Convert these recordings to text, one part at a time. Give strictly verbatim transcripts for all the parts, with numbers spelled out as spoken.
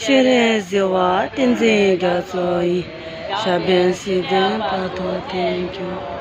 སྤྱན་རས་གཟིགས་དབང་བསྟན་འཛིན་རྒྱ་མཚོ་ཡི། ཞབས་པད་སྲིད་མཐའི་བར་དུ་བརྟན་གྱུར།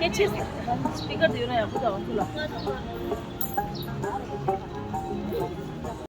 སྐད་ཆ་སྤི་ཀར་དེ་ཡོད་ན་ཡག་པོ་འདུག་ཁོ་ལ།